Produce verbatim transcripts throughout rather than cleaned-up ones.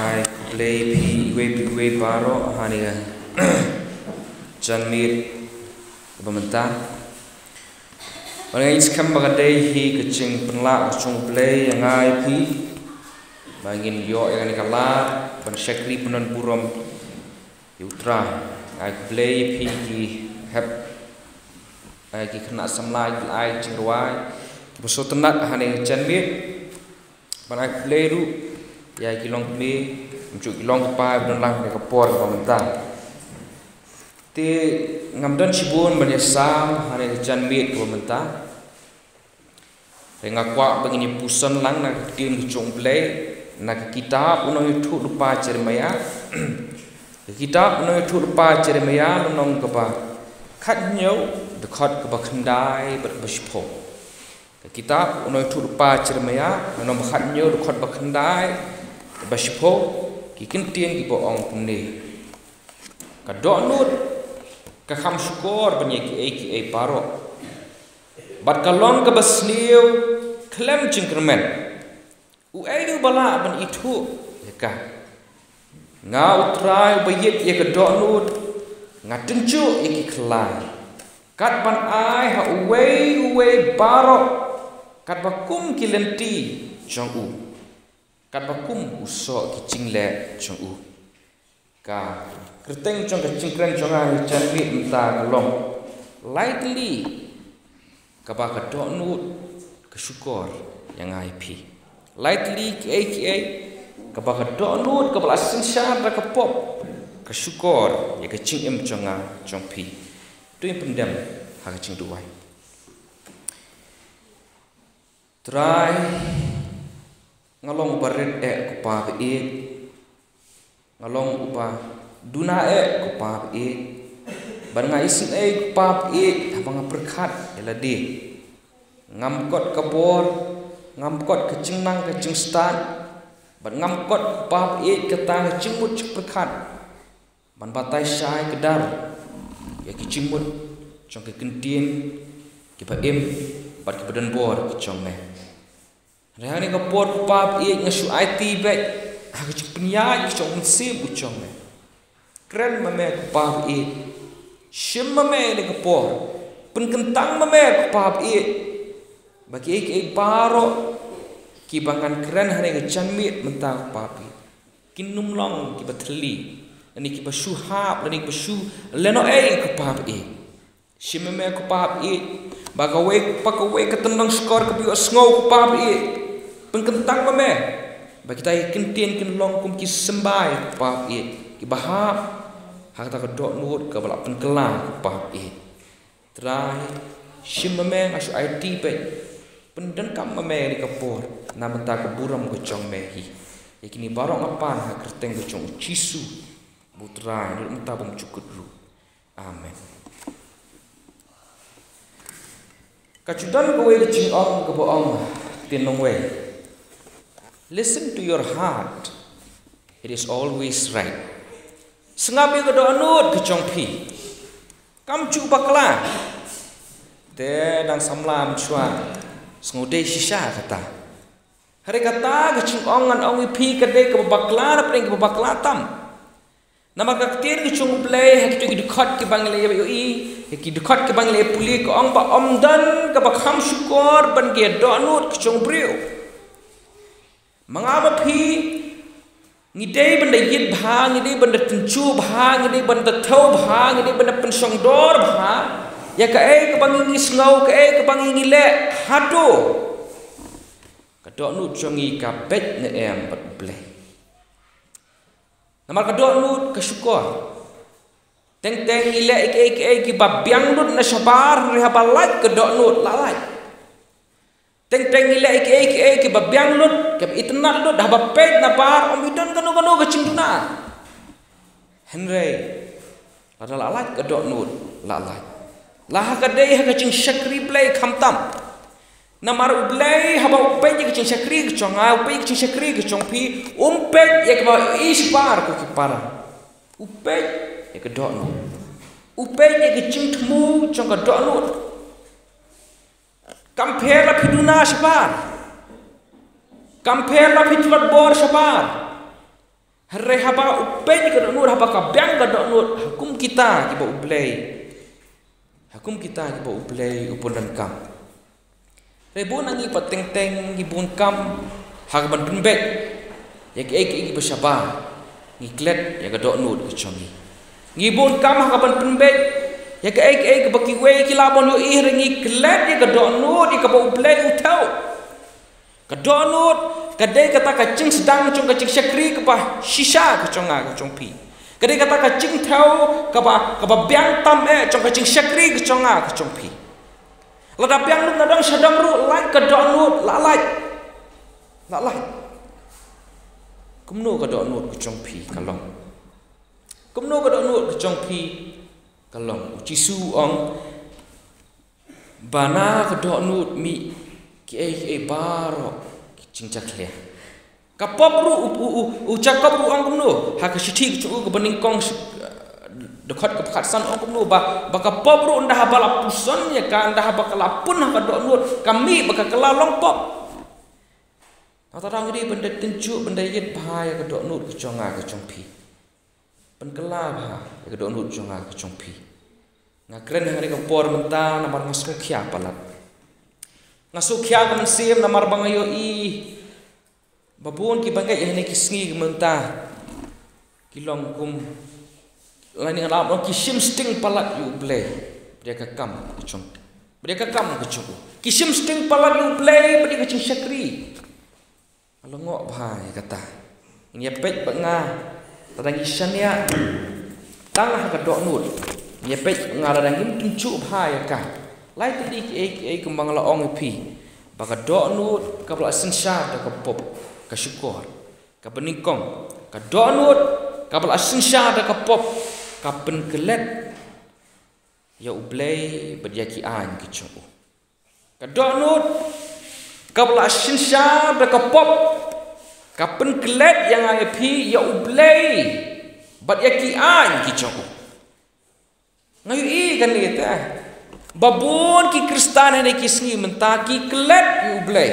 Ai khublei phi iwei pa iwei baroh ha kane ka janmiet kaba mynta. Bad nga ngeit skhem ba ka dei hi ka jingpynlah ka jong U Blei ïa nga ïa phi ba ngin ïoh ïa kane ka lad ban shakri pyndonburom ïa U Trai. Ai khublei ïa phi ki hep, ai ki khynnah samla, ki lai jingrwai kiba sngewtynnat ha kane ka janmiet. Bad ai khublei ruh ïa ki longkmie, kumjuh ki longkpa ba don lang ha kane ka por kaba mynta. Te ngam don shibun ban ïasam ha kane ka janmiet kaba mynta. Te nga kwah ba ngin ïa puson lang na ka ktien ka jong U Blei na ka kitab u nongïathuhlypa Jeremiah. Ka kitab u nongïathuhlypa Jeremiah, lynnong kaba khathynñiew, dkhot kaba khyndai bad kaba shiphew. Ka kitab u nongïathuhlypa Jeremiah, lynnong ba khathynñiew, dkhot ba khyndai bad ba shiphew, ki kyntien kiba ong kumne: Ka dohnud ka kham shukor ban ïa kiei kiei baroh, bad ka long kaba sniew khlem jingkyrmen. Uei uba lah ban ithuh ïa ka? Nga U Trai uba ïeit ïa ka dohnud, nga tynjuh ïa ki khlai, kat ban ai ha uwei uwei baroh katba kum ki lynti jong u, katba kum u soh ki jingleh jong u. Ka kyrteng jong ka jingkren jong nga ha kane ka janmiet mynta ka long: Lai tylli kaba ka dohnud ka shukor ïa nga ïa phi. Lai tylli kiei kiei kaba ka dohnud kaba la synshar da ka pop ka shukor ïa ka jingim jong nga jong phi. To ngin pyndem ha ka jingduwai. Trai, nga long uba rit eh ko Pa ba ïeit. Nga long uba duna eh ko Pa ba ïeit. Bad nga isynei ko Pa ba ïeit haba nga pyrkhat ïa lade. Ngam kot ka bor, ngam kot ka jingnang ka jingstad, bad ngam kot ko Pa ba ïeit kata ka jingmut jingpyrkhat ban batai shai kdar ïa ki jingmut jong ki kyntien kiba im bad kiba don bor ki jong me. Hynrei ha kane ka por ko Pa ba ïeit nga shu aiti beit ha ka jingpynïaid ka jong u Mynsiem u jong me. Kren ma me ko Pa ba ïeit. Shim ma me ha kane ka por. Pynkyntang ma me ko Pa ba ïeit. Ba kiei kiei baroh kiba ngan kren ha kane ka janmiet mynta ko Pa ba ïeit, kin nym long kiba thylli, lane kiba shu hap, lane kiba shu lehnohei ko Pa ba ïeit. Shim ma me ko Pa ba ïeit, ba kawei pa kawei ka tyndong shkor kaba ïohsngew ko Pa ba ïeit. Pynkyntang ma me ba kita ki kyntien kin long kum ki symbai ko Pa ba ïeit, kiba hap ha kata ka dohnud kaba la pynkylla ko Pa ba ïeit. Trai, shim ma me, nga shu aiti beit. Pyndonkam ma me ha kane ka por na bynta ka burom ka jong me hi. Ïa kine baroh nga pan ha ka kyrteng ka jong u Jisu ba u Trai, na ka bynta ba um jukut ruh. Amen. Ka ju don kawei ka jingong kaba ong te nongwei: Listen to your heart, it is always right. Sngap ïa ka dohnud ka jong phi, kam ju bakla. Te dang samla mynshuwa sngewdei shisha kata. Hynrei kata ka jingong ngan ong ïa phi ka dei kaba bakla na pdeng kiba bakla tam. Namar ka ktien ka jong U Blei ha kito ki dkhot kiba ngi la ïohi, ha ki dkhot kiba ngi la pule, ka ong ba ym don kaba kham shukor ban ïa ka dohnud ka jong u briew. Ma nga ma phi ngi dei ban da ïit bha, ngi dei ban da tynjuh bha, ngi dei ban da thew bha, ngi dei ban da pynshongdor bha ïa kaei kaba ngi sngew, kaei kaba ngi leh. Hato ka dohnud jong ngi ka beit ne em bad U Blei? Namar ka dohnud ka shukor. Teng teng ngi leh kiei kiei kiba biang lut na shabar, hynrei haba lait ka dohnud la lait. Teng teng ngi leh kiei kiei kiba biang lut, kiba itynnad lut, haba peit na bar ym don kano kano ka jingduna. Hynrei lada la lait ka dohnud la lait, la ha ka dei ha ka jingshakri Blei khamtam. Namar U Blei haba u peit ïa ka jingshakri ka jong nga, u peit ïa ka jingshakri ka jong phi, um peit ïa kaba i shabar ko ki para. U peit ïa ka dohnud. U peit ïa ka jingthmu jong ka dohnud. Kam pher la phi duna shabar. Kam pher la phi tlot bor shabar. Hynrei haba u peit ïa ka dohnud, haba ka biang ka dohnud, ha kum kita kiba U Blei, ha kum kita kiba U Blei u pyndonkam. Hynrei bun na ngi pat teng teng ngi bun kam ha kaban pynbeit ïa kiei kiei kiba shabar. Ngi klet ïa ka dohnud ka jong ngi. Ngi bun kam ha kaban pynbeit ïa kiei kiei kiba kiwei ki lah ban ïohi, hynrei ngi klet ïa ka dohnud ïa kaba U Blei u thew. Ka dohnud ka dei kata ka jingsdang jong ka jingshakri kaba shisha ka jong nga ka jong phi. Ka dei kata ka jingthew kaba, kaba biang tam eh jong ka jingshakri ka jong nga ka jong phi. Lada biang lut na dong sha dong ruh, lait ka dohnud, la lait. La lait. Kumno ka dohnud ka jong phi ka long? Kumno ka dohnud ka jong phi ka long? U Jisu u ong ba na ka dohnud mih kiei kiei baroh ki jingjakhlia. Ka pop ruh, u, u, u, u Jakob ruh u ong kumno ha ka shithi ka jong u kaba nyngkong, shi-, dkhot kaba khatsan, u ong kumno ba, ba ka pop ruh ynda haba la puson ïa ka, ynda haba ka la pun ha ka dohnud, ka mih ba ka kylla long pop. Nangta ngi dei ban da tynjuh, ban da ïeit bha ïa ka dohnud ka jong nga ka jong phi. Pynkylla bha ïa ka dohnud jong nga ka jong phi. Nga kren ha kane ka por mynta namar nga sngewkhia palat. Nga sngewkhia ka mynsiem namar ba nga ïohi ba bun kiba ngeit ïa kine ki sngi mynta ki long kum, lane nga lah ban ong ki shim sting palat ïa U Blei bad ïa ka kam ka jong, bad ïa ka kam ka jong u. Ki shim sting palat ïa U Blei bad ïa ka jingshakri. Nga lyngngoh bha ïa kata. Ngin ïa peit bad nga lada ngi shaniah tang ha ka dohnud. Ngin ïa peit bad nga lada ngim tynjuh bha ïa ka. Lai tylli kiei kiei kumba nga la ong ïa phi, ba ka dohnud kaba la synshar da ka pop ka shukor. Kaba nyngkong, ka dohnud kaba la synshar da ka pop ka pynklet ïa U Blei bad ïa ki aiñ ki jong u. Ka dohnud kaba la synshar da ka pop ka pynklet ïa nga ïa phi ïa U Blei bad ïa ki aiñ ki jong u. Nga ïohi kane te ba bun ki Khristan ha kine ki sngi mynta ki klet ïa U Blei,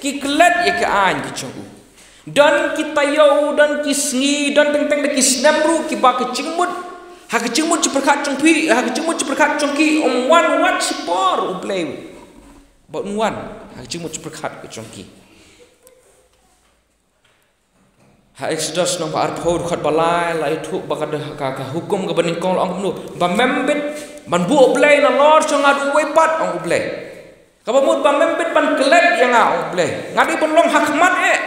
ki klet ïa ki aiñ ki jong u. Don ki taïew, don ki sngi, don teng teng da ki snem ruh kiba ka jingmut, ha ka jingmut jingpyrkhat jong phi, ha ka jingmut jingpyrkhat jong ki, um wan wat shipor U Blei. Ba un wan ha ka jingmut jingpyrkhat ka jong ki. Ha Exodus lynnong ba arphew dkhot ba lai la ïathuh ba ka, ka, ka hukum kaba nyngkong la ong kumno, ba mem bit ban buh U Blei nalor jong nga da uwei pat, ong U Blei. Kaba mut ba mem bit ban klet ïa nga, ong U Blei. Nga dei ban long ha khmat eh.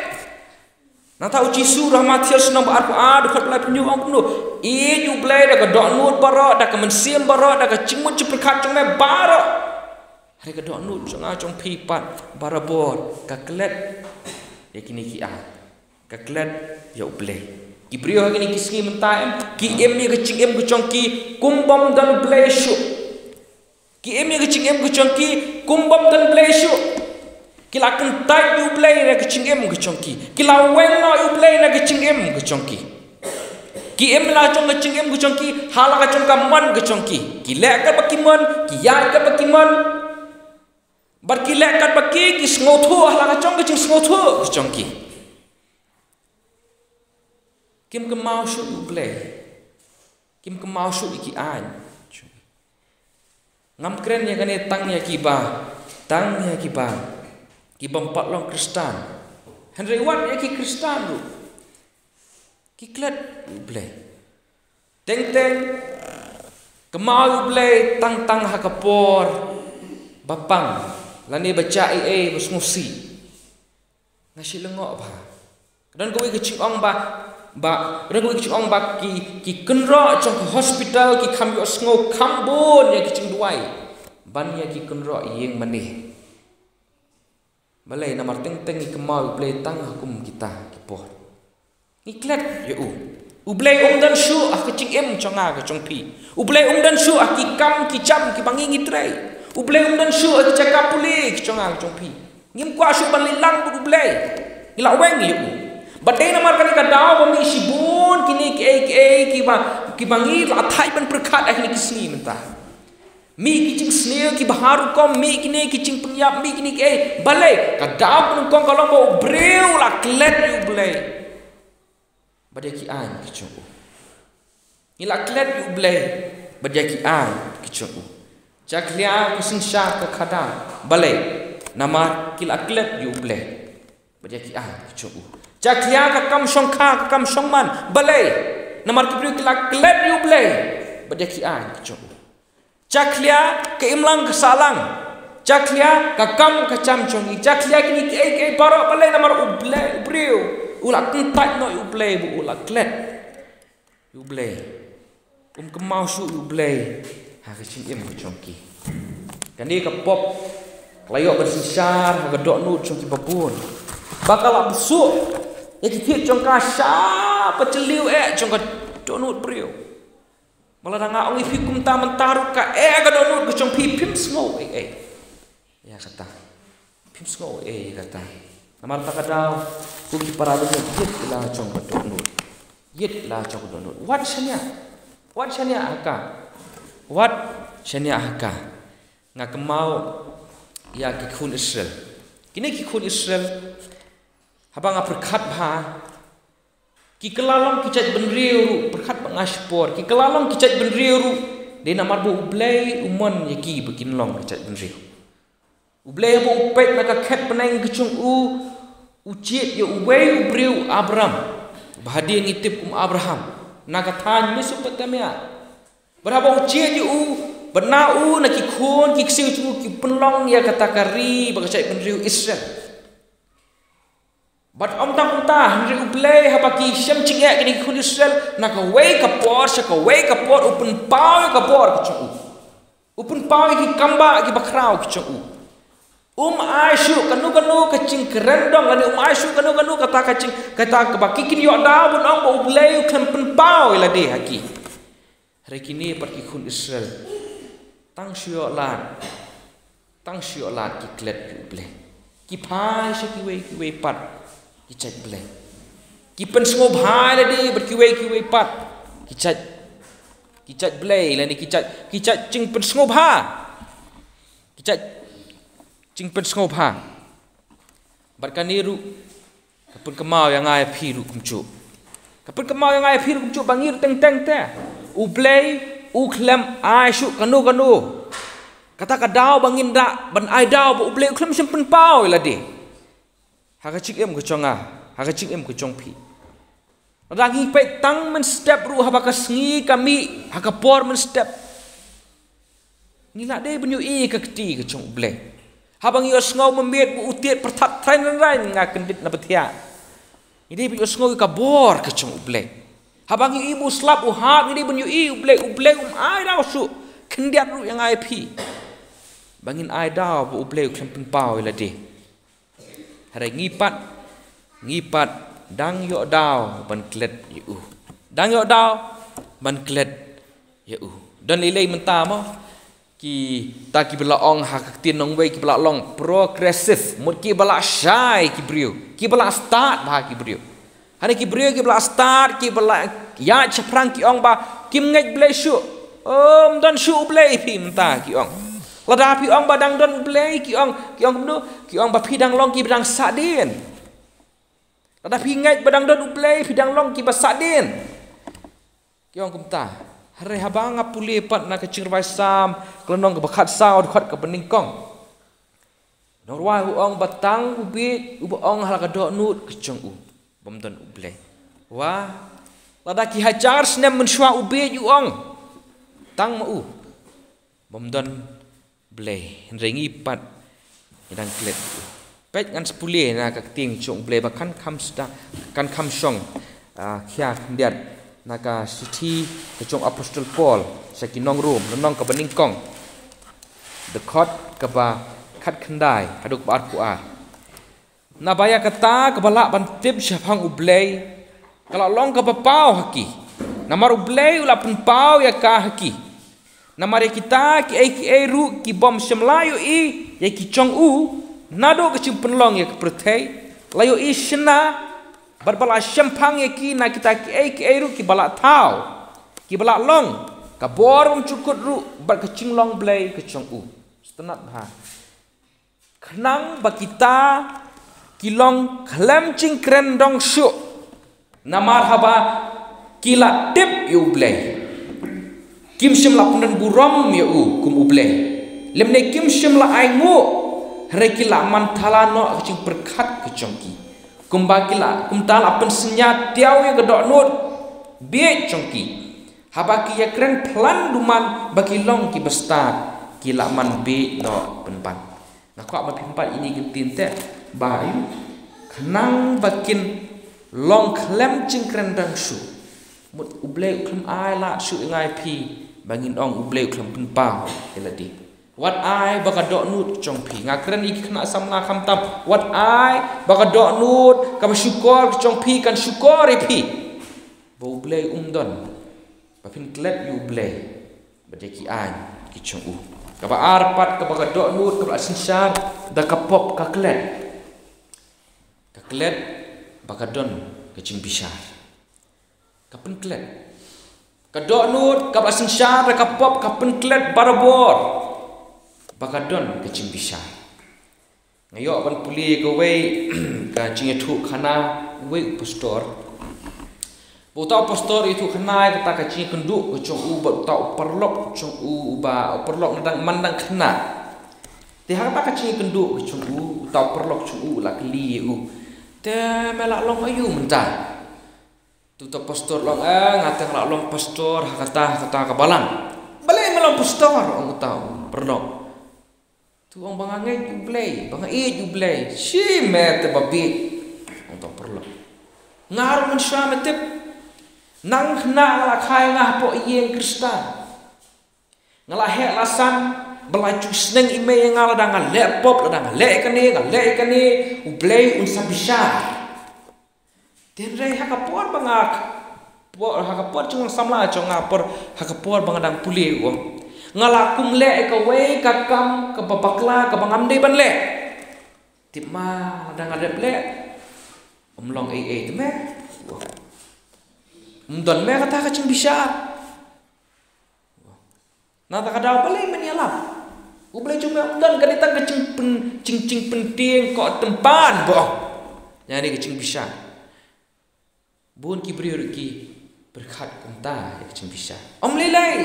Nangta U Jisu ruh ha Mathaios lynnong ba arphew ar dkhot ba laiphew hynñiew ong kumno, ïeit ïa U Blei da ka dohnud baroh, da ka mynsiem baroh, da ka jingmut jingpyrkhat jong me baroh. Hynrei ka dohnud jong nga jong phi pat barabor ka klet ïa kine ki aiñ, ka klet ïa U Blei. Ki briew ha kine ki sngi mynta em, ki im ïa ka jingim ka jong ki kum bym don Blei shuh. Ki im ïa ka jingim ka jong ki kum bym don Blei shuh. Ki la kyntait ïa U Blei na ka jingim ka jong ki. Ki la weng noh ïa U Blei na ka jingim ka jong ki. Ki im la jong ka jingim ka jong ki ha la ka jong ka mon ka jong ki. Ki leh katba ki mon, ki ïaid katba ki mon. Bad ki leh katba ki, ki sngewthuh ha la ka jong ka jingsngewthuh ka jong ki. Kim kynmaw shuh ïa U Blei. Kim kynmaw shuh ïa ki aiñ. Ngam kren ïa kane tang ïa kiba, tang ïa kiba, ki bym pat long Khristan. Hynrei wat ïa ki Khristan ruh ki klet ïa U Blei. Teng teng kynmaw ïa U Blei tang tang ha ka por ba pang lane ba jah ei ei ba sngewsih. Nga shu lyngngoh bha. Ka don kawei ka jingong ba, ba, ka don kawei ka jingong ba ki, ki kynroh jong ka hospital ki kham ïohsngew kham bun ïa ki jingduwai ban ïa ki kynroh ïing mane. Balei? Namar teng teng ngi kynmaw ïa U Blei tang ha kum kita ki por. Ngi klet ïa U. U Blei um don shuh ha ka jingim jong nga ka jong phi. U Blei um don shuh ha ki kam ki jam kiba ngi ngi trei. U Blei um don shuh ha ki jaka pule ki jong nga ka jong phi. Ngim kwah shuh ban leit lang bad U Blei. Ngi la weng ïa U. Bad dei namar kane ka daw ba mih shibun kine kiei kiei kiba, kiba ngi la thait ban pyrkhat ha kine ki sngi mynta. Mih ki jingsniew kiba har rukom, mih kine ki jingpynïap, mih kine kiei. Balei? Ka daw kaba nyngkong ka long ba u briew u la klet ïa U Blei. bad ïa ki aiñ ki jong u. Ngi la klet ïa u Blei bad ïa ki aiñ ki jong u. Jakhlia ka synshar ka khadar, balei? Namar ki la klet ïa u Blei bad ïa ki aiñ ki jong u. Jakhlia ka kam shongkha, ka kam shongman, balei? Namar ki briew ki la klet ïa u Blei bad ïa ki aiñ ki jong u. Jakhlia ka imlang ka sahlang. Jakhlia ka kam ka jam jong ngi. Jakhlia kine kiei kiei baroh, balei? Namar u Blei, u briew u la kyntait noh ïa u Blei bad u la klet ïa u Blei. Um kynmaw shuh ïa u Blei ha ka jingim ka jong ki. Kane ka pop la ïoh ban synshar ha ka dohnud jong kiba bun, ba ka la bsuh ïa ki thied jong ka sha ba jylliew eh jong ka dohnud briew. Ba lada nga ong ïa phi kumta mynta ruh, ka eh ka dohnud ka jong phi, phim sngew ei ei ïa kata. Phim sngew ei ei ïa kata. Namar kata ka daw, ko ki para bangeit, ïit ïa la jong ka dohnud. Ïit ïa la jong ka dohnud. Wat shaniah. Wat shaniah ha ka. Wat shaniah ha ka. Nga kynmaw ïa ki khun Israel. Kine ki khun Israel, haba nga pyrkhat bha, ki kylla long ki jait bynriew ruh, pyrkhat ba nga shipor, ki kylla long ki jait bynriew ruh, dei namar ba u Blei u mon ïa ki ba kin long ki jait bynriew. U Blei haba u peit na ka khet bneng ka jong u, u jied ïa uwei u briew, u Abram. Ba hadien ngi tip kum Abraham, na ka thaiñ Mesopotamia. Bad haba u jied ïa u, bad na u, na ki khun ki ksiew jong u, ki pynlong ïa kata ka ri bad ka jait bynriew Israel. Bad ym tang kumta, hynrei u Blei haba ki shem jingeh kine ki khun Israel, na kawei ka por sha kawei ka por u pynpaw ïa ka bor ka jong u. U pynpaw ïa ki kambah kiba khraw ki jong u. Um ai shuh kano kano ka jingkren dong lane um ai shuh kano kano kata ka jing, kata kaba ki kin ïoh daw ban ong ba u Blei u khlem pynpaw ïa lade ha ki. Hynrei kine pat ki khun Israel, tang shu ïoh lad, tang shu ïoh lad ki klet ïa u Blei. Ki phai sha kiwei kiwei pat ki jait blei. Ki pynsngewbha ïa lade bad kiwei kiwei pat ki jait, ki jait blei lane ki jait, ki jait jingpynsngewbha. Ki jait jingpynsngewbha. Bad kane ruh ka pynkynmaw ïa nga ïa phi ruh kumjuh. Ka pynkynmaw ïa nga ïa phi ruh kumjuh ba ngi ruh teng teng te, u Blei u khlem ai shuh kano kano kata ka daw ba ngin da ban ai daw ba u Blei u khlem shym pynpaw ïa lade. Ha ka jingim ka jong nga, ha ka jingim ka jong phi. Lada ngi peit tang mynstep ruh haba ka sngi ka mih, ha ka por mynstep, ngi lah dei ban ïohi ka kti ka jong u Blei. Haba ngi ïohsngew mynmiet ba u tied pyrthat thaiñ rynraiñ, nga kyndit na bathiah, ngi dei ban ïohsngew ka bor ka jong u Blei. Haba ngi ïohi ba u slap u hap, ngi dei ban ïohi u Blei, u Blei um ai daw shuh khyndiat ruh ïa nga ïa phi ba ngin ai daw ba u Blei u khlem pynpaw ïa lade. Hynrei ngi pat, ngi pat dang ïoh daw ban klet ïa u. Dang ïoh daw ban klet ïa u. Don lei lei mynta mo kita kiba la ong ha ka ktien nongwei, kiba la long progressive, mut kiba la shai ki briew, kiba la stad bha ki briew. Hane ki briew kiba la stad, kiba la ïaid shaphrang ki ong ba kim ngeit Blei shuh. Ym don shuh u Blei phi mynta, ki ong. Lada phi ong ba dang don u Blei, ki ong, ki ong kumno, ki ong ba phi dang long kiba dang sahdien. Lada phi ngeit ba dang don u Blei, phi dang long kiba sahdien, ki ong kumta. Hynrei haba nga pule pat na ka Jingrwai Salm, ka lynnong kaba khatsaw, dkhot kaba nyngkong. Nongrwai u ong ba tang u bieit uba ong ha la ka dohnud ka jong u, bym don u Blei. Wa, lada ki hajar snem mynshuwa u bieit u ong, tang ma u, bym don Blei. Hynrei ngi pat ngi dang klet ïa u. Peit, ngan sa pule na ka ktien jong u Blei ba kan kham sdang, kan kham shong, ah, khia khyndiat na ka shithi ka jong u Apostol Paul sha ki nong Rom, lynnong kaba nyngkong, dkhot kaba khatkhyndai haduh kaba arphew ar. Naba ïa kata kaba lah ban tip shaphang u Blei ka la long kaba paw ha ki, namar u Blei u la pynpaw ïa ka ha ki. Namar ïa kita kiei kiei ruh ki bym shym la ïohi ïa ki jong u naduh ka jingpynlong ïa ka pyrthei, la ïohi shynna, bad ba la shemphang ïa ki na kita kiei kiei ruh kiba la thaw, kiba la long ka bor bymjukut ruh bad ka jinglong Blei ka jong u. Sngewtynnat bha. Khnang ba kita ki long khlem jingkren dong shuh, Namar haba ki la tip ïa U Blei, kim shym la pyndon burom ïa u kum U Blei, lymne kim shym la ainguh, hynrei ki la man thala noh ka jingpyrkhat ka jong ki. Kumba ki la, kumta la pynsynñiat tiaw ïa ka dohnud bieit jong ki. Haba ki ïakren phlan duman ba ki long ki bastad, ki la man bieit noh pynban. Nga kwah ba phim pat ïa kine ki ktien te, ba ïa, khnang ba kin long khlem jingkren dang shuh. Mut U Blei u khlem ai lad shuh ïa nga ïa phi ba ngin ong U Blei u khlem pynpaw ïa lade. Wat ai ba ka dohnud jong phi. Nga kren ïa ki khynnah samla khamtam. Wat ai ba ka dohnud kaba shukor jong phi kan shukor ïa phi ba U Blei um don, ba phin klet ïa U Blei bad ïa ki aiñ ki jong u. Kaba ar pat, kaba ka dohnud kaba la synshar da ka pop ka klet. Ka klet ba ka don ka jingbishar. Ka pynklet. Ka dohnud kaba la synshar da ka pop ka pynklet barabor ba ka don ka jingbishar. Nga ïoh ban pule kawei ka jingïathuhkhana uwei u pastor. Ba uta u pastor ïathuhkhana ïa kata ka jingïakynduh ka jong u bad uta u paralok jong u, uba u paralok na dang, man dang khynnah. Te ha kata ka jingïakynduh ka jong u, uta u paralok jong u u la kylli ïa u, te me la long aïu mynta? Te uta u pastor u ong, eh, nga te nga la long pastor ha kata, ha kata ka balang. Balei me long pastor? Ong uta u paralok. Te u ong ba nga ngeit U Blei, ba nga ïeit U Blei. Shi me te ba bieit, ong uta u paralok. Nga ruh mynshuwa me tip, nang khynnah nga la kha ïa nga hapoh ïing Khristan. Nga la heh la san, ba la ju sneng i mei ïa nga lada nga leh pop, lada nga leh ïa kane, nga leh ïa kane, U Blei un sa bishar. Hynrei ha ka por ba nga, por, ha ka por jong nga samla jong nga, por, ha ka por ba nga dang pule, u ong, nga la kum leh ïa kawei ka kam kaba bakla kaba ngam dei ban leh. Tip ma lada nga dep leh, ym long ei ei te me. Um don me kata ka jingbishar. Na kata ka daw balei men ïalap? U Blei jong me um don, ka dei tang ka jingpyn, jing, jingpyntieng koh tympan, ba ong. Ïa kane ka jingbishar. Bun ki briew ruh ki pyrkhat kumta ïa ka jingbishar. Ym lei lei.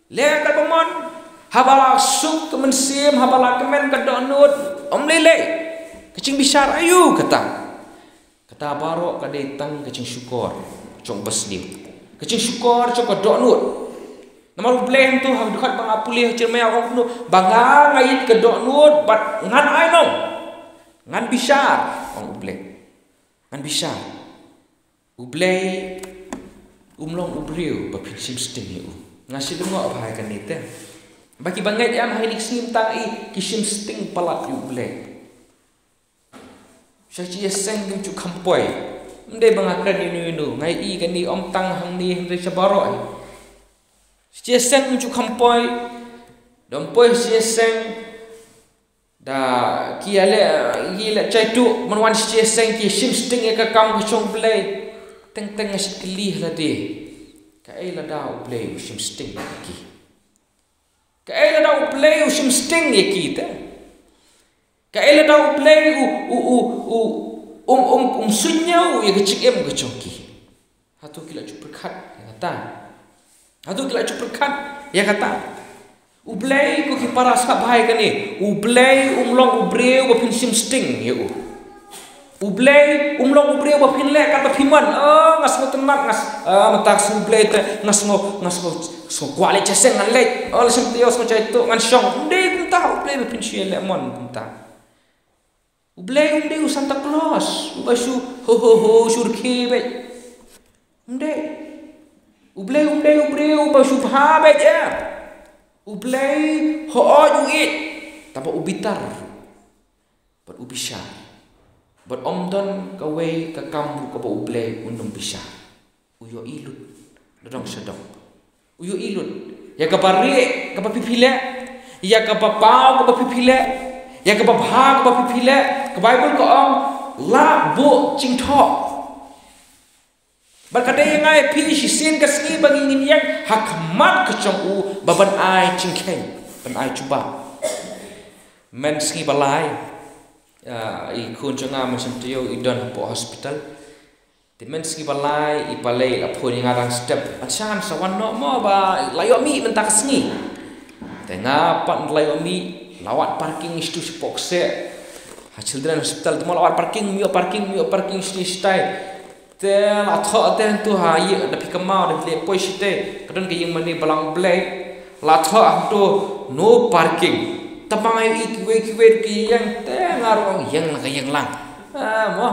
Leh katba mon, haba la suk ka mynsiem, haba la kmen ka dohnud, ym lei lei. Ka jingbishar aïu kata? Kata baroh ka dei tang ka jingshukor jong u basniew. Ka jingshukor jong ka dohnud. Namar U Blei hangto ha ka dkhot ba nga pule ha Jeremaïa u ong kumno, ba nga nga ïeit ka dohnud bad ngan ai nong. Ngan bishar, ong U Blei. Ngan bishar. U Blei um long u briew ba phin shim sting ïa u. Nga shu lyngngoh bha ïa kane te. Ba kiba ngeit ïa nga ha kine ki sngi mynta i ki shim sting palat ïa U Blei. Sha shi ïaseng kim ju kham poi. Ym dei ba nga kren ïano ïano, nga ïohi kane ym tang hangne hynrei sha baroh. Sha shi ïaseng kim ju kham poi. Da ym poi sha shi ïaseng, da ki ïaleh, ki ïaleh jaitu, man wan sha shi ïaseng ki shim sting ïa ka kam ka jong U Blei. Teng teng nga shu kylli ha lade, kaei lada U Blei u shim sting ïa ki? Kaei lada U Blei u shim sting ïa ki te? Kaei lada U Blei u, u, u, u, um, um, um suidñiew ïa ka jingim ka jong ki? Hato ki la ju pyrkhat ïa kata? Hato ki la ju pyrkhat ïa kata? U Blei, ko ki para sngap bha ïa kane. U Blei um long u briew ba phin shim sting ïa u. U Blei um long u briew ba phin leh katba phi mon. Oh, nga sngewtynnat, nga s-, ah, mynta ka sngi U Blei te, nga sngew, nga sngew, nga sngew kwah leit sha ïaseng, ngan leit. Oh, lashai te ïoh sngew jaitu, ngan shong. Ym dei kumta, U Blei ba phin shu ïaleh mon kumta. U Blei um dei u Santa Claus uba shu ho ho ho shu rkhie beit. Ym dei. U Blei um dei u briew uba shu bha beit, eh. U Blei hooid u ïeit, tangba u bitar. Bad u bishar. Bad ym don kawei ka kam ruh kaba U Blei un ym bishar. U ïohi lut, da dong sha dong. U ïohi lut ïa kaba rieh kaba phi phi leh, ïa kaba paw kaba phi phi leh, ïa kaba bha kaba phi phi leh. Ka Baibl ka ong, lah buh jingthoh. Bad ka dei ïa nga ïa phi shisien ka sngi ba ngin ïeng ha khmat ka jong u, ba ban ai jingkheiñ, ban ai jubab. Mynsngi ba lai, ah, i khun jong nga mynsiem taïew i don hapoh hospital. Te mynta sngi ba lai, i Palei la phone ïa nga dang step. Achan sa wan noh mo ba la ïoh mih mynta ka sngi. Te nga pat la ïoh mih, la wad parking sha tu shapoh kseh. Ha Children Hospital te mo la wad parking, ym ïoh parking, ym ïoh parking sha tu shatai. Te la thoh te hangtu ha ïing da phi kynmaw da phi leit poi shatai. Ka don ka ïing mane Balang Blei. La thoh hangtu no parking. Te ma nga ïohi kiwei kiwei ki ïeng te nga ruh ong ïeng la ka ïeng lang. Ah, mo.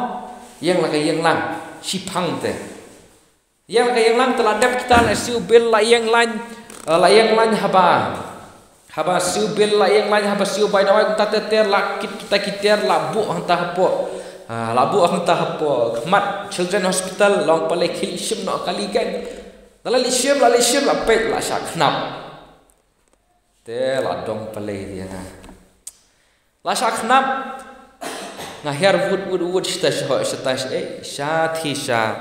Ïeng la ka ïeng lang. Shiphang te. Ïeng la ka ïeng lang te la dep kita la siew bill la ïeng lain. Eh, la ïeng lain haba. Haba siew bill la ïeng lain haba siew bai dawai kumta te ter la kit kita ki ter la buh hangta hapoh. Ah, la buh hangta hapoh. Khmat Children Hospital long Palei khie leit shim noh kali kan. La leit shim, la leit shim, la peit, la shah khnap. Te la dong Palei ïa nga. La shah khnap. Nga hiar wut, wut, wut, shata, shah, shata, shah, eh, shah, thi, shah.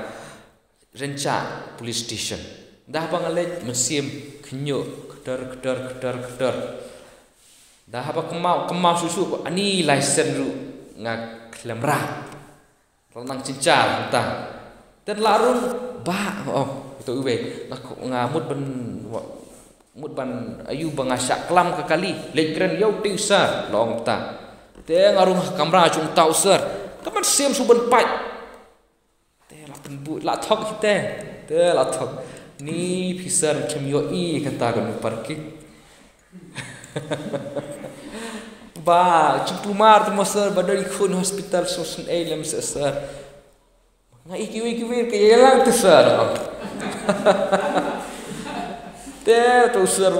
Rynshah Police Station. Da haba nga leit mynsiem khynñiuh, kter, kter, kter, kter. Da haba kynmaw, kynmaw shuh shuh, ani license ruh nga khlem rah. Nang synshar hangta. Te la rung ba, oh, ito iwei. Nga, nga mut ban, mut ban, aiu ba nga shah klam ka kali. Leit kren ïa u te u sir, la ong ta. Te nga rung ha kamra jong uta u sir. Ka mynsiem shu ban pait. Te la pynbud, la thok hi te. Te la thok. Ni phi sir, khlem ïohi kata kano parking. Ba, jingkulmar te mo sir, ba don i khun hospital sngewsynei lem sir. Nga ïohi kiwei kiwei ka ïalang te sir. Te to sir,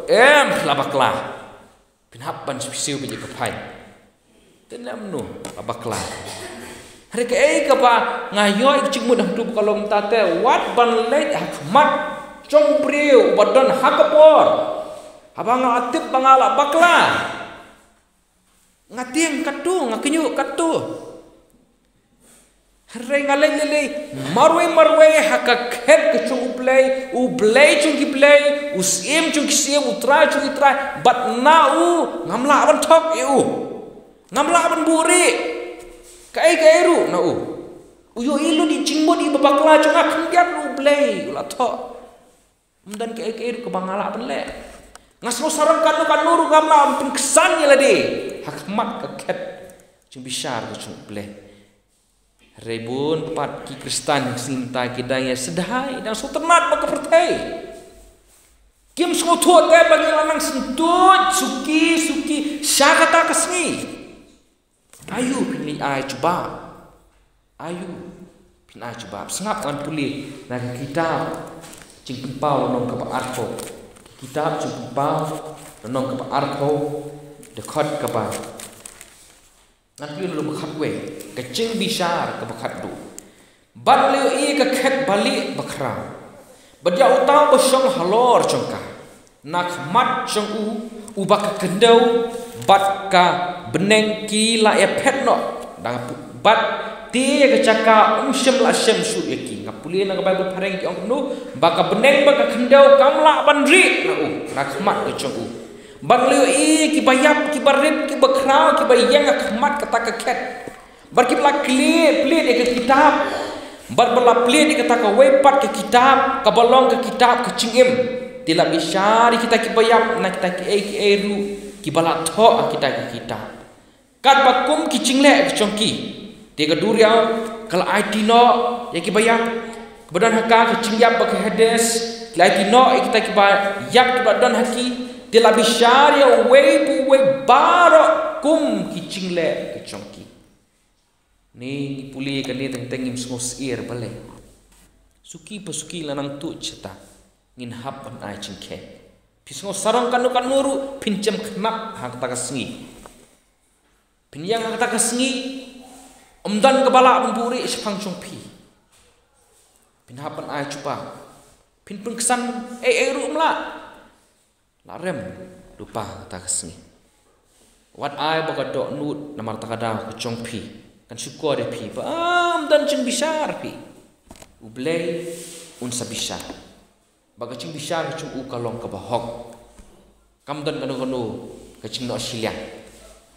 em, la bakla. Phin hap ban siew beit ïa ka fine. Te lem no, la bakla. Hynrei kaei kaba nga ïoh ïa ka jingmut hangtu ba ka long mynta te, wat ban leit ha khmat jong u briew uba don ha ka bor. Haba nga la tip ba nga la bakla. Nga tieng katto, nga kynñiuh katto. Hynrei nga leit lei lei marwei marwei ha ka khet ka jong U Blei, U Blei jong ki blei, U Syiem jong ki syiem, U Trai jong ki trai, bad na u ngam lah ban thok ïa u. Ngam lah ban buhrieh kaei kaei ruh na u. U ïohi lut ïa ka jingmut iba bakla jong nga khyndiat ruh U Blei u la thoh. Ym don kaei kaei ruh kaba nga lah ban leh. Nga sngew sarong kano kano ruh ngam lah ban pynksan ïa lade ha khmat ka khet jingbishar ka jong U Blei. Hynrei bun pat ki Khristan ha ka sngi mynta ki dang ïa sdang, dang sngewtynnat bad ka pyrthei. Kim sngewthuh te ba ngi la nang syntuid suki suki sha kata ka sngi. Aiu phin ai jubab? Aiu phin ai jubab? Sngap ngan pule na ka kitab Jingpynpaw lynnong kaba arphew. Kitab Jingpynpaw lynnong kaba arphew, dkhot kaba. Ngan pule na lynnong kaba khatwei, ka jingbishar kaba khatduh. Bad leh ïa ka khet balieh bakhraw. Bad ïa uta uba shong halor jong ka. Na khmat jong u, uba ka khyndew bad ka bneng ki la ïaphet noh. Bad te ïa ka jaka um shym la shem shuh ïa ki. Nga pule na ka Baibl phareng ki ong kumno, ba ka bneng bad ka khyndew kam lah ban rieh na u, na khmat ka jong u. Bad leh ïa kiba ïap, kiba rip, kiba khraw, kiba ïeng ha khmat kata ka khet. Bad kiba la plied, plied ïa ka kitab. Bad ba la plied ïa kata kawei pat ka kitab, kaba long ka kitab ka jingim. Te la bishar ïa kita kiba ïap na kita kiei kiei ruh kiba la thoh ha kita ki kitab. Katba kum ki jingleh ka jong ki. Te ka duriaw ka la aiti noh ïa kiba ïap. Kaba don ha ka, ka jingïap bad ka Hades, ki la aiti noh ïa kita kiba ïap kiba don ha ki. Te la bishar ïa uwei pa uwei baroh kum ki jingleh ka jong ki. Ngi pule kane teng teng ngim sngewsyier balei. Suki pa suki la nang tuid shata. Ngin hap ban ai jingkheiñ. Phi sngew sarong kano kano ruh phin jem khnap ha kata ka sngi. Phin ïeng ha kata ka sngi. Ym don kaba lah ban buhrieh shaphang jong phi. Phin hap ban ai jubab. Phin pynksan ei ei ruh ym lah. La rem lypa kata ka sngi. Wat ai ba ka dohnud namar kata ka daw ka jong phi. Kan shukor ïa phi ba ym don jingbishar phi. U Blei un sa bishar. Ba ka jingbishar ka jong u ka long kaba hok. Kam don kano kano ka jingnoh shiliang.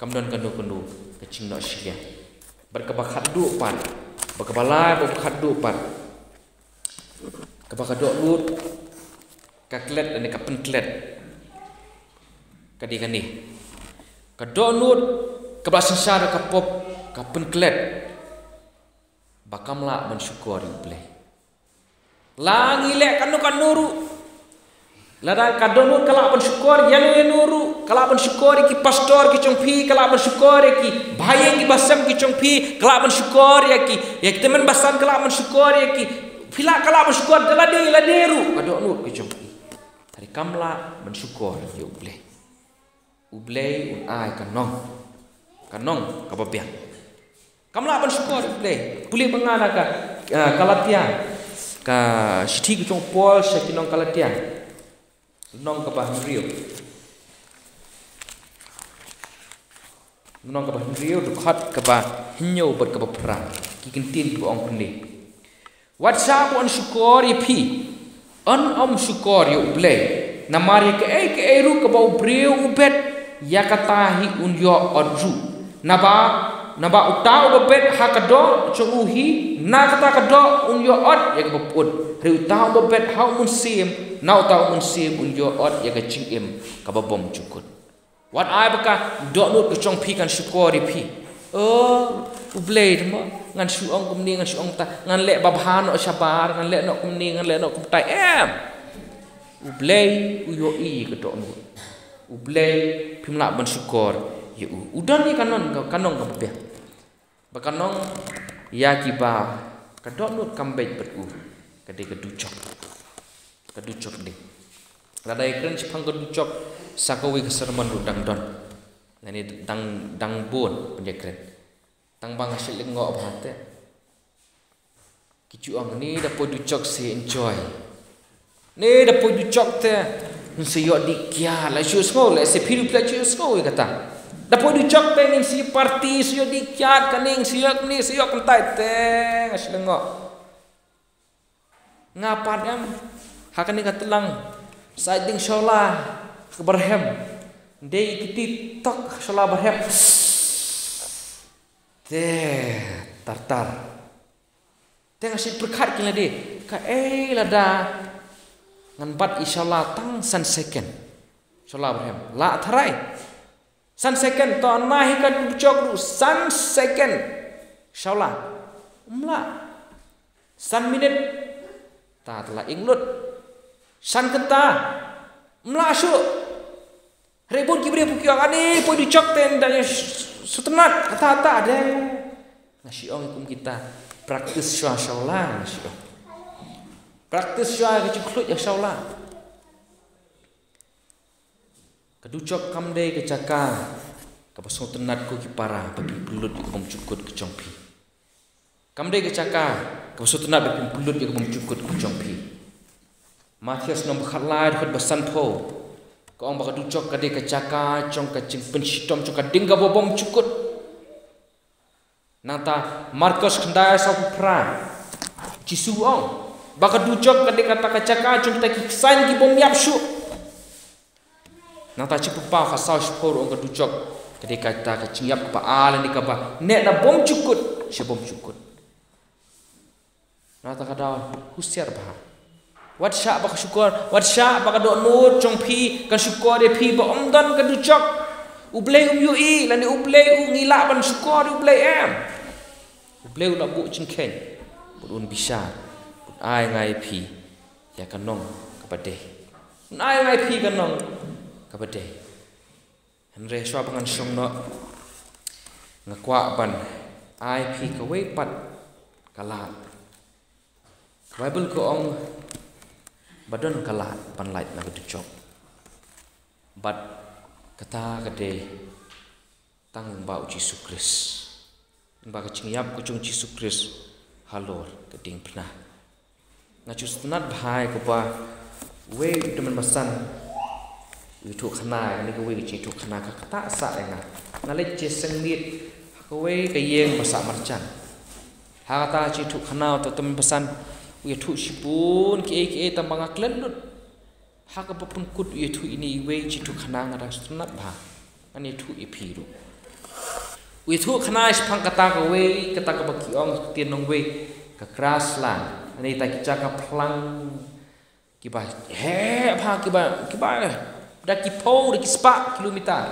Kam don kano kano ka jingnoh shiliang. Bad kaba khatduh pat. Ba kaba lai, ba kaba khatduh pat, kaba ka dohnud ka klet lane ka pynklet, ka dei kane. Ka dohnud kaba la synshar ka pop ka pynklet ba kam lah ban shukor ïa U Blei. La ngi leh kano kano ruh, lada ka dohnud ka lah ban shukor ïano ïano ruh, ka lah ban shukor ïa ki pastor ki jong phi, ka lah ban shukor ïa ki bahaïing ki bahasem ki jong phi, ka lah ban shukor ïa ki, ïa ki tymmen basan, ka lah ban shukor ïa ki, phi lah, ka lah ban shukor da lade lade ruh ka dohnud ki jong phi. Hynrei kam lah ban shukor ïa U Blei. U Blei un ai ka nong, ka nong kaba biang. Kam lah ban shukor ïa U Blei. Pule ba nga na ka, ah, Galatia, ka shithi ka jong u Paul sha ki nong Galatia, lynnong kaba hynriew, lynnong kaba hynriew, dkhot kaba hynñiew bad kaba phra. Ki kyntien ki ong kumne: Wat shah ban shukor ïa phi, yn ym shukor ïa U Blei. Namar ïa kaei kaei ruh kaba u briew u bet, ïa kata hi un ïoh ot ruh. Naba, naba uta uba bet ha ka doh jong u hi, na kata ka doh un ïoh ot ïa kaba pyut. Hynrei uta uba bet ha U Mynsiem, na uta U Mynsiem un ïoh ot ïa ka jingim kaba bymjukut. Wat ai ba ka dohnud ka jong phi kan shukor ïa phi. Oh, U Blei te mo, ngan shu ong kumne, ngan shu ong ta, ngan leh babha noh shabar, ngan leh noh kumne, ngan leh noh kumtai, em. U Blei u ïohi ka dohnud. U Blei phim lah ban shukor ïa u. U don ïa ka nong, ka nong kaba biang. Ba ka nong ïa kiba ka dohnud kam beit bad u, ka dei ka dujok. Ka dujok dei. Lada ïakren shaphang ka dujok, sa kawei ka sermon ruh dang don. Lane dang, dang bun ban ïakren. Tang ba nga shu lyngngoh bha te. Ki ju ong, ne da poi dujok sa enjoy. Ne da poi dujok te, ngin sa ïoh dih kiad, la shu sngew, lehse phi ruh phi la shu sngew ïa kata. Da poi dujok te ngin sa party, sa ïoh dih kiad, kane ngin sa ïoh, kane sa ïoh, kumtai te, nga shu lyngngoh. Nga pat em, ha kane ka tlang, sa ding shawla, ha ka barhem. Dei kiti tok shawla barhem. Te, tar tar. Te nga shu pyrkhat ïa lade, kaei lada ngan bat ïa shawla tang san second. Shawla barhem. La tharai. San second, to na hi ka dujok ruh san second. Shawla. Ym lah. San minit. Ta, ta la ing lut. San kynta. Ym lah shuh. Hynrei bun ki briew ki ong, ani poi dujok te ynda ngi sngewtynnat, kata, kata, dei. Nga shu ong kum kita, practice shuwa shawla, nga shu ong. Practice shuwa ka jingkhluit ïa shawla. Ka dujok kam dei ka jaka kaba sngewtynnat ko ki para, ba phin pynlut ïa ka bymjukut ka jong phi. Kam dei ka jaka kaba sngewtynnat ba phin pynlut ïa ka bymjukut ka jong phi. Mathaios lynnong ba khatlai dkhot ba sanphew ka ong ba ka dujok ka dei ka jaka jong ka jingpynshitom jong ka ding kaba bymjukut. Nangta Markos khyndai sawphew phra, Jisu u ong ba ka dujok ka dei kata ka jaka jong kita ki ksain ki bym ïap shuh. Nangta Jingpynpaw khatsaw shiphew ruh ong ka dujok ka dei kata ka jingïap kaba ar lane kaba neh na bymjukut sha bymjukut. Nangta ka daw husiar bha. Wat shah ba ka shukor, wat shah ba ka dohnud jong phi kan shukor ïa phi ba ym don ka dujok. U Blei um ïohi lane U Blei u, ngi lah ban shukor ïa U Blei em? U Blei u la buh jingkheiñ bad un bishar, un ai nga ïa phi ïa ka nong kaba dei. Un ai nga ïa phi ka nong kaba dei. Hynrei shuwa ba ngan shong noh, nga kwah ban ai phi kawei pat ka lad. Ka Baibl ka ong ba don ka lad ban lait na ka dujok. Bad kata ka dei tang ba u Jisu Khrist. Ba ka jingïap ka jong u Jisu Khrist halor ka diengphna. Nga ju sngewtynnat bha ïa kaba uwei u tymmen basan u ïathuhkhana, kane kawei ka jingïathuhkhana ka ktah sah ïa nga. Nga leit sha seng miet ha kawei ka ïing ba sah marjan. Ha kata ka jingïathuhkhana uta u tymmen basan u ïathuh shibun kiei kiei tang ba nga klet lut. Ha kaba pynkut u ïathuh ine iwei i jingïathuhkhana nga dang sngewtynnat bha. Ngan ïathuh ïa phi ruh. U ïathuh khana shaphang kata kawei, kata kaba ki ong ktien nongwei, ka grassland. Hangne ita ki jaka phlang kiba heh bha, kiba, kiba da ki phew, da ki spah kilometer.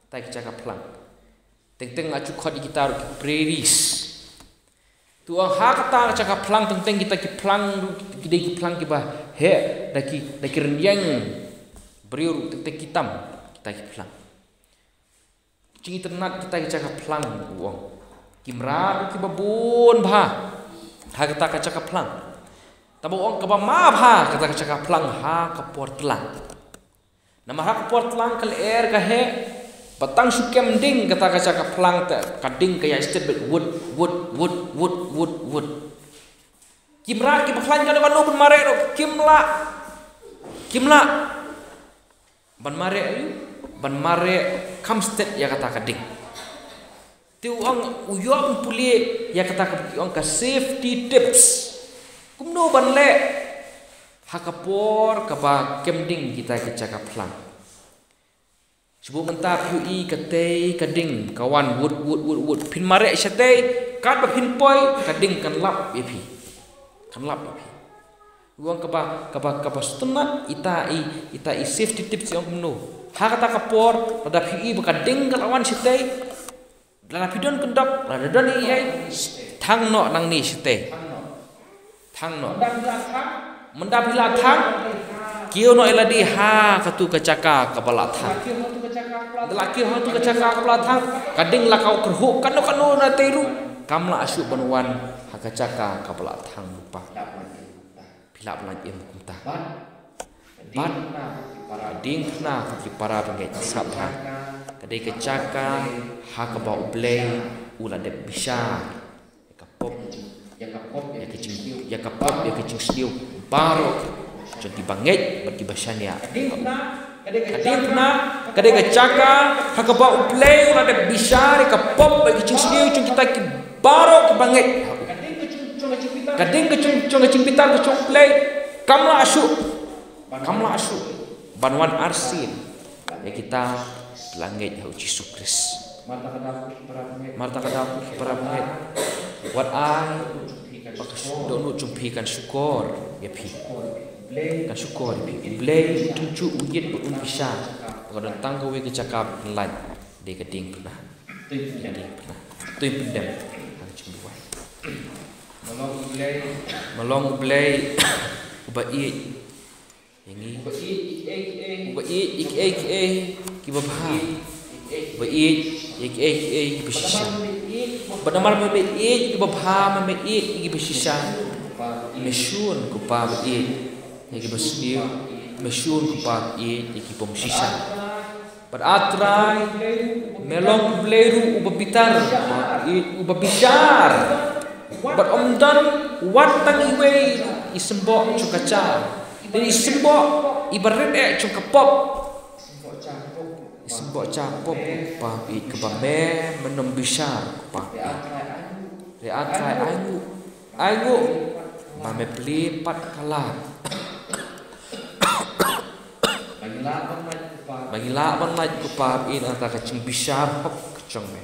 Ita ki jaka phlang. Teng teng la ju khot ïa kita ruh ki prairies. To ha kata ka jaka phlang teng teng kita ki phlang ruh, ki dei ki phlang kiba heh, da ki, da ki rynïeng briew ruh teng teng ki tam kita ki phlang. Jingitynnad kita ki jaka phlang, u ong. Ki mrad ruh kiba bun bha ha kata ka jaka phlang. Tangba u ong kaba ma bha kata ka jaka phlang ha ka por tlang. Namar ha ka por tlang ka lyer ka heh, ba tang shu kem ding kata ka jaka phlang te, ka ding ka ïaid stet beit, wut, wut, wut. Ki mrad kiba khlaiñ kano kano ban mareh ruh kim lah. Kim lah ban mareh, aïu, ban mareh kham stet ïa kata ka ding. Te u ong, u ïoh ban pule ïa kata kaba ki ong ka safety tips. Kumno ban leh ha ka por kaba kem ding kita ki jaka phlang. Shu buh mynta phi ïohi katei ka ding ka wan wut, wut, wut, wut. Phin mareh shatei, katba phin poi ka ding kan lap ïa phi. Kan lap ïa phi. U ong kaba, kaba, kaba sngewtynnat ita i, ita i safety tips, i ong kumno. Ha kata ka por, lada phi ïohi ba ka ding ka la wan shatei, lada phi don kyndok, lada don ei ei, thang noh nangne shatei. Thang noh. Mynta phi la thang, kiew noh ïa lade ha katu ka jaka kaba la thang. Mynta la kiew ha katu ka jaka kaba la thang, ka ding la kyrhuh kano kano na tei ruh, kam lah shuh ban wan ha ka jaka kaba la thang lypa. Phi lah ban lait im kumta. Bad ka diengphna, ki para bangeit, sngap bha. Ka dei ka jaka ha kaba U Blei u la dep bishar ïa ka pop, ïa ka jing, ïa ka pop, ïa ka jingsniew baroh jong ki bangeit bad ki bashaniah. Ka diengphna ka dei ka jaka ha kaba U Blei u la dep bishar ïa ka pop bad ka jingsniew jong kita ki baroh ki bangeit. Ka ding ka jong, jong ka jingbitar ka jong U Blei kam lah shuh, kam lah shuh ban wan arsien ïa kita ki la ngeit ha U Jisu Khrist. Marta ka daw, ki para bangeit, wat ai ba ka dohnud jong phi kan shukor ïa phi. Kan shukor ïa phi. U Blei u tynjuh, u ïeit bad un bishar ba ka don tang kawei ka jaka ba kan lait, dei ka diengphna. Ka diengphna. To ngin pyndem ha ka jingduwai. Me long U Blei uba ïeit ïa ngi. Uba ïeit ïa kiei kiei kiba bha. Uba ïeit ïa kiei kiei kiba shisha. Bad namar ba me ïeit ïa kiba bha, me ïeit ïa kiba shisha, me shun, ko Pa ba ïeit, ïa kiba sniew. Me shun, ko Pa ba ïeit, ïa kibym shisha. Bad A Trai, me long U Blei ruh uba bitar, uba ïeit, uba bishar. Bad ym don wat tang iwei i symboh jong ka jar, i symboh iba rit eh jong ka pop. I symboh jar pop, ko Pa ba ïeit, kaba me, me nym bishar, ko Pa ba ïeit. Re A Trai, ainguh, ainguh ba me plie pat ka lad ba ngi lah ban lait, ko Pa ba ïeit, na ka bynta ka jingbishar hok ka jong me.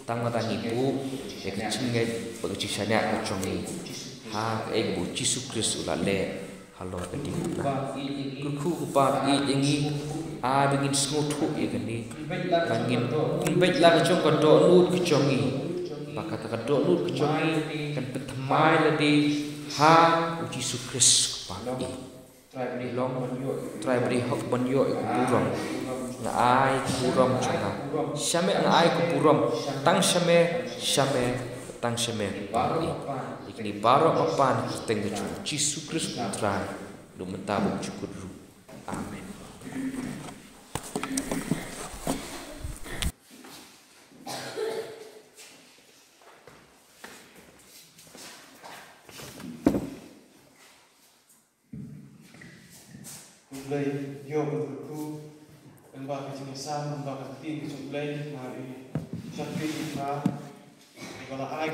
Tang lada ngi buh ïa ka jingngeit bad ka jingshaniah ka jong ngi ha kaei kaba U Jisu Khrist u la leh halor ka diengphna. Kyrkhu, ko Pa ba ïeit, ïa ngi, ai ba ngin sngewthuh ïa kane, ba ngin pynbeit la ka jong ka dohnud ka jong ngi, ba kata ka dohnud ka jong ngi kan pynthymmai lade ha U Jisu Khrist, ko Pa ba ïeit. Me long Trai ba dei hok ban ïoh ïa ka burom. Nga ai ka burom jong nga sha me, nga ai ka burom tang sha me, sha me, tang sha me, ko Pa ba ïeit. Ïa kine baroh nga pan ha ka kyrteng ka jong U Jisu Khrist U Trai, U Trai mynta bad u ba jukut ruh. Amen. U Blei, ïoh ban kyrkhu lyngba ka jingïasam, lyngba ka ktien ka jong U Blei, nga ïa shakri ïa U Trai ba la ai